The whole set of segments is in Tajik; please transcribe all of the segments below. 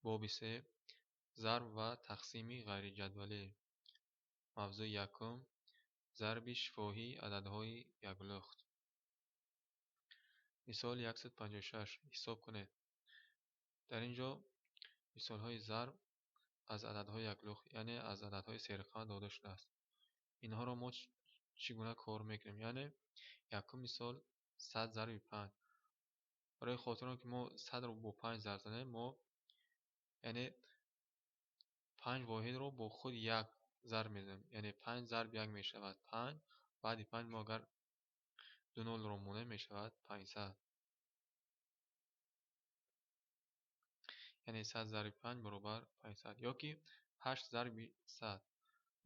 Боби се: зарб ва тақсими ғайриҷадвалӣ. Мавзӯи якум: зарби шифоҳии ададҳои яклухт. Мисоли 156 ҳисоб кунед. Дар ин ҷо мисолҳои зарб аз ададҳои яклухт, яъне аз ададҳои серақама дода шудааст. Инҳоро мо чӣ гуна кор мекунем? Яъне якум мисол 100 зарби 5. Барои хотир он ки мо 100-ро бо 5 зарб занем, мо яъне 5 воҳидро бо худ 1 зарб мезанем. Яъне 5 зарб 1 мешавад 5, баъди 5 мо агар 2 нолро монем, мешавад 500. Яъне 100 зарби 5 баробар 500. Ё ки 8 зарби 100.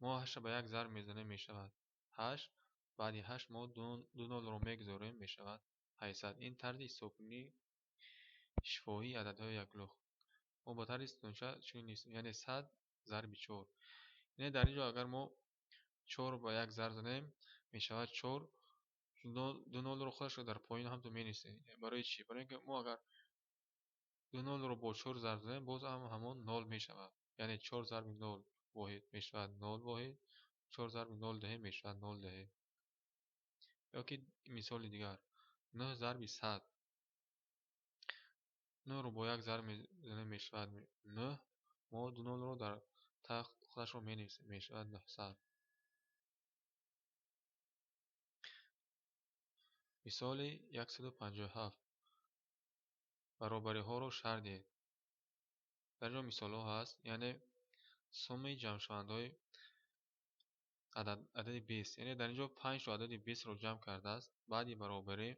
Мо 8-ро ба 1 зарб мезанем, мешавад 8, баъди 8 мо 2 нолро мегузорем, мешавад 800. Ин тарзи ҳисобкунии шифоҳии ададҳои яклухт. Мо ба тарзи сутунча чунин нестем, яъне 100 зарби 4. Яъне дар ин ҷо агар мо 4 ба 1 зарб занем, мешавад 4, 2 нолро худашро дар поён ҳамтон менависем. Барои чӣ? Барои инки мо агар 2 нолро бо 4 зарб занем, боз ҳам ҳамон 0 мешавад. Яъне 4 зарби 0 воҳид мешавад 0 воҳид, 4 зарби 0 даҳе мешавад 0 даҳе. Ё ки мисоли дигар 9 зарби 100. 9-ро бо 1 зарб мезанем, мешавад 9, мо 2 нолро дар тахт худашро менависем, мешавад 900. Мисоли 157. Баробариҳоро шарҳ диҳед. Дар ин ҷо мисолҳо ҳаст, яъне суммаи ҷамъшавандаҳои адади 20. Яъне дар ин ҷо 5 то адади 20-ро ҷамъ кардааст, баъди баробарӣ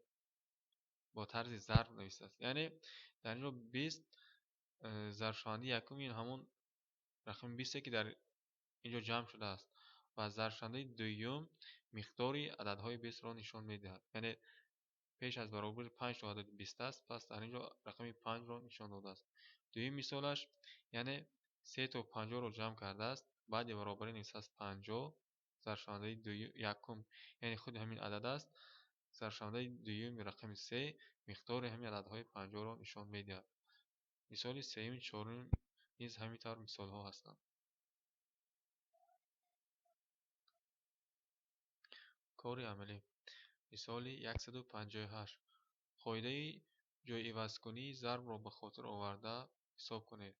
бо тарзи зарб навистааст. Яъне дар ин ҷо 20 зарбшавандаи якум ин ҳамон рақами 20 ки дар ин ҷо ҷамъ шудааст ва зарбшавандаи дуюм миқдори ададҳои 20-ро нишон медиҳад. Яъне пеш аз баробари 5 то адади 20 аст, пас дар ин ҷо рақами 5-ро нишон додааст. Дуюм мисолаш, яъне 3 то 50-ро ҷамъ кардааст, баъди баробарӣ навистааст 50, зарбшавандаи якум, яъне худи ҳамин адад аст, зарбшавандаи дуюми рақами 3 миқдори ҳамин ададҳои 50-ро нишон медиҳад. Мисоли сеюм, чорум низ ҳамин тавр мисолҳо ҳастанд. Кори амалӣ. Мисоли 158. Қоидаи ҷойивазкунии зарбро ба хотир оварда ҳисоб кунед.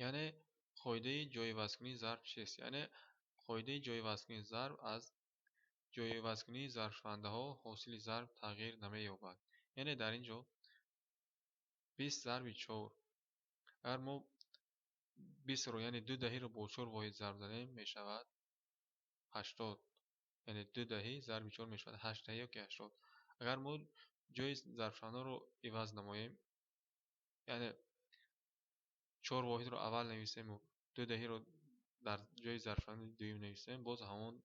Яъне қоидаи ҷойивазкунии зарб чист? Яъне қоидаи ҷойивазкунии зарб аз ҷойивазкунии зарбшавандаҳо ҳосили зарб тағйир намеёбад. Яъне дар ин ҷо 20 зарби 4. Агар мо 20-ро, яъне 2 даҳиро бо 4 воҳид зарб занем, мешавад 80. Яъне 2 даҳи зарби 4 мешавад 8 даҳи ё ки 80. Агар мо ҷои зарбшавандаро иваз намоем, яъне 4 воҳидро аввал нависем ва 2 даҳиро дар ҷои зарбшавандаи дуюм нависем, боз ҳамон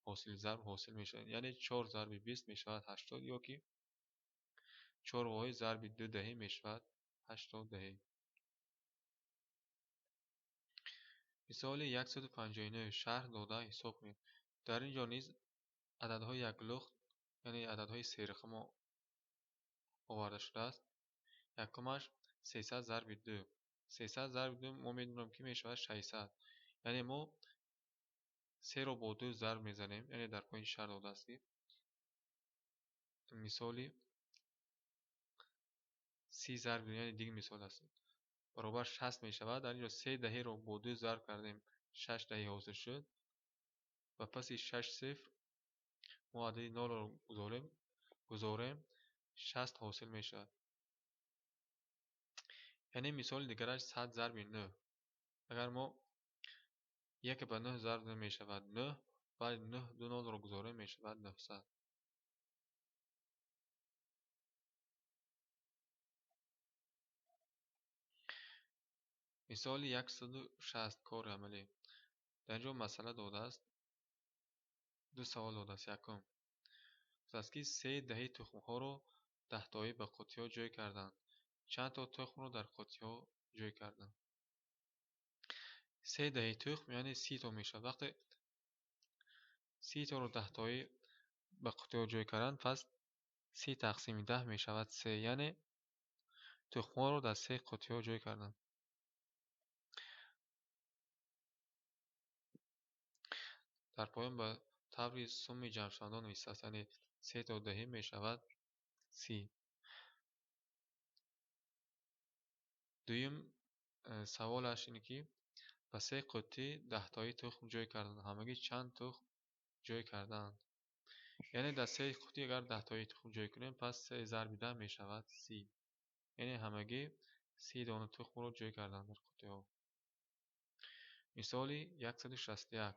ҳосили зарб ҳосил мешавад. Яъне 4 зарби 20 мешавад 80 ё ки 4 воҳид зарби 2 даҳи мешавад 80 даҳи. Мисоли 159 шарҳ дода ҳисоб кунед. Дар ин ҷо низ ададҳои яклухт, яъне ададҳои серақама оварда шудааст. Якумаш 300 зарби 2. 300 зарби 2 мо медонем ки мешавад 600. Яъне мо 3-ро бо 2 зарб мезанем, яъне дар поёни шарҳ додааст ки мисоли 30 зарби 2, яъне дигар мисол аст. Баробар 60 мешавад. Дар ин ҷо 3 даҳиро бо 2 зарб кардем, 6 даҳи ҳосил шуд. Ва паси 6 сифр мо адади 0-ро гузорем, 60 ҳосил мешавад. Яъне мисоли дигараш 100 зарби 9. Агар мо 1 ба 9 зарб занем, мешавад 9, баъд 9 2 нолро гузорем, мешавад 900. Мисоли 160 кори амалӣ. Дар ин ҷо масъала додааст, ду савол додааст. Якум гуфтааст ки 3 даҳи тухмҳоро даҳтоӣ ба қуттиҳо ҷой карданд. Чанд то тухмро дар қуттиҳо ҷой карданд? 3 даҳи тухм яъне 30 то мешавад. Вақте 30 торо даҳтоӣ ба қуттиҳо ҷой карданд, пас 30 тақсими 10 мешавад 3, яъне Тухмҳоро дар се қуттиҳо ҷой карданд. Дар поён ба таври сумми ҷамъшавандагон навиштааст, яъне се то даҳӣ мешавад 30. Дуюм саволаш ине ки ба се қуттӣ даҳтои тухм ҷой карданд. Ҳамагӣ чанд тухм ҷой кардаанд? Яъне дар се қуттӣ агар даҳтои тухм ҷой кунем, пас се зарби даҳ мешавад 30. Яъне ҳамагӣ 30 дона тухмро ҷой карданд дар қуттиҳо. Мисоли 161.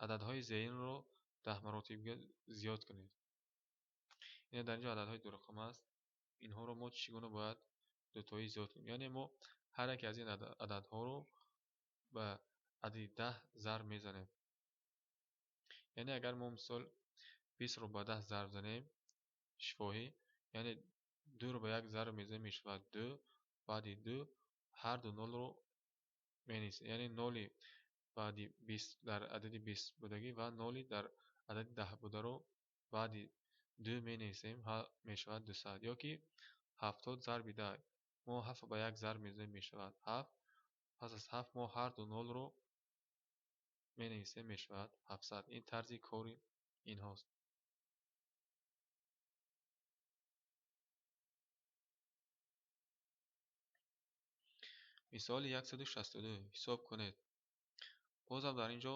Ададҳои зеринро 10 маротиба зиёд кунед. Яъне дар инҷо ададҳои дурақам аст. Инҳоро мо чӣ гуна бояд дутоӣ зиёд кунем? Яъне мо ҳар яке аз ин ададҳоро ба адади 10 зарб мезанем. Яъне агар мо мисол 20-ро ба 10 зарб занем, шифоҳӣ, яъне 2-ро ба 1 зарб мезанем, мешавад 2, баъди 2 ҳар ду нолро менависем. Яъне ноли баъди 20 дар адади 20 будагӣ ва ноли дар адади 10 бударо баъди 2 менависем, мешавад 200. Ё ки 70 зарби 10. Мо 7 ба 1 зарб мезанем, мешавад 7. Пас аз 7 мо ҳар ду нолро менависем, мешавад 700. Ин тарзи кори инҳост. Мисоли 162. Ҳисоб кунед. Бозам дар ин ҷо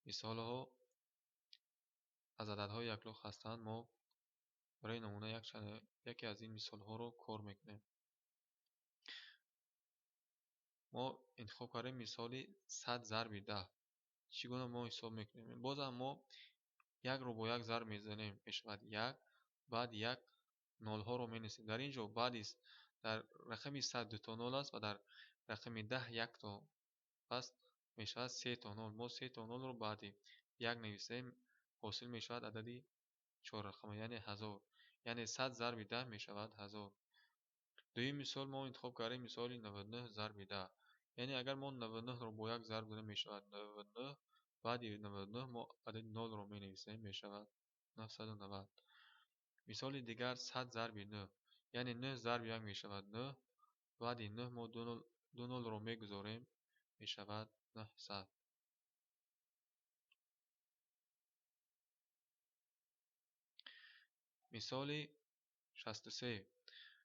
мисолҳо аз ададҳои яклухт ҳастанд. Мо барои намуна яке аз ин мисолҳоро кор мекунем. Мо интихоб кардем мисоли 100 зарби 10. Чӣ гуна мо ҳисоб мекунем? Бозам мо якро бо як зарб мезанем, мешавад 1, баъд як нолҳоро менависем. Дар ин ҷо баъди дар рақами 100 ду то нол аст ва дар рақами 10 як то. Пас мешавад се то нол. Мо се то нолро баъди як нависем, ҳосил мешавад адади чоррақама, яъне 1000. Яъне 100 зарби 10 мешавад 1000. Дуюм мисол мо интихоб кардем мисоли 99 зарби 10. Яъне агар мо 99-ро бо як зарб занем, мешавад 99, баъди 99 мо адади нолро менависем, мешавад 990. Мисоли дигар 100 зарби 9. Яъне 9 зарби 1 мешавад 9, баъди 9 мо ду нолро мегузорем, мешавад 900. Мисоли 63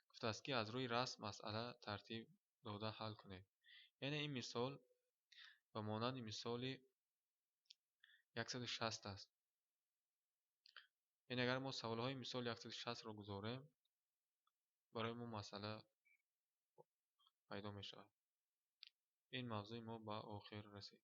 гуфтааст ки аз рӯи расм масъала тартиб дода ҳал кунед. Яъне ин мисол ба монанди мисоли 160 аст. Яъне агар мо саволҳои мисоли 160-ро гузорем, барои мо масъала пайдо мешавад. Ин мавзӯи мо ба охир расид.